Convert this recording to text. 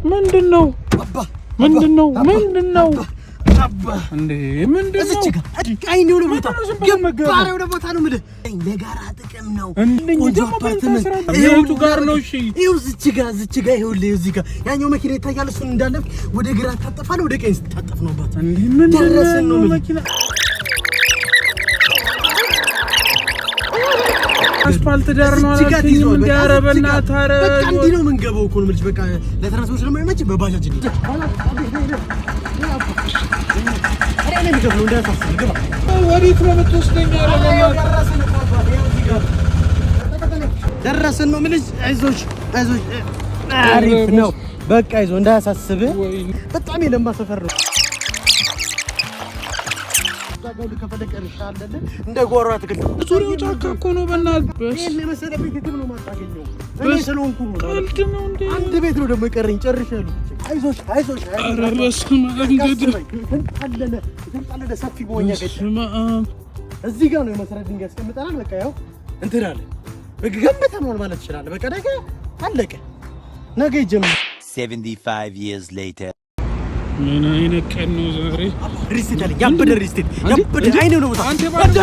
ምንድን ነው? ምንድን ነው? ምንድን ነው እንዴ? ምንድን ነው? እዚች ጋር አይን የሆነ ቦታ፣ ገባር የሆነ ቦታ ነው የምልህ። ለጋራ ጥቅም ነው። ቆንጆ አፓርትመንት የቱ ጋር ነው? እሺ። ይኸው እዚች ጋር፣ እዚች ጋር፣ ይኸውልህ እዚህ ጋር ያኛው መኪና ይታያል። እሱን እንዳለፍክ ወደ ግራ ታጠፋለህ፣ ወደ ቀኝ ስታጠፍ ነው አባት። እንዴ፣ ምንድን ደረስን ነው ነው? የምልህ። መኪና አስፋልት ዳር ነው እዚህ ጋር አላልከኝም? ትይዘዋል። እንዴ? በቃ ኧረ እዚህ ጋር። በእናትህ ኧረ። በቃ እንዲህ ነው የምንገባው እኮ ነው የምልሽ። በቃ ለትራንስፖርት ስለማይመች በባጃጅ እንሂድ። እኔ ነኝ የምከፍለው፣ እንዳያሳስብህ፣ ግባ። ወዴት ነው የምትወስደኝ? ኧረ በእናትህ። ደረስን ነው የምልሽ። አይዞሽ አይዞሽ፣ አሪፍ ነው። በቃ አይዞህ፣ እንዳያሳስብህ። በጣም የለማ ሰፈር ነው። እዛ ጋር ሁሉ ከፈለቀ እርሻ አለልህ፣ እንደ ጓሮ አትክልት። ዙሪያው ጫካ እኮ ነው። በእናትህ። ይሄን የመሰለ ቤት የትም ነው የማታገኘው። እኔ ስለሆንኩ ነው። ቀልድ ነው እንዴ? አንድ ቤት ነው ደግሞ የቀረኝ፣ ጨርሻለሁ። አይዞሽ አይዞሽ። ኧረ በስመ አብ እንግዲህ። የተንጣለለ የተንጣለለ ሰፊ መዋኛ ገደል። በስመ አብ። እዚህ ጋር ነው የመሰረት ድንጋይ ያስቀምጠናል። በቃ ያው እንትን አለ፣ በቃ ገንብተነዋል ማለት ትችላለህ። በቃ ነገ አለቀ። ነገ ይጀምራል። 75 years later. ምን አይነት ቀን ነው ዛሬ? Real estate አለኝ፣ ያበደ real estate፣ ያበደ አይኔ ነው ቦታ። አንተ ባለ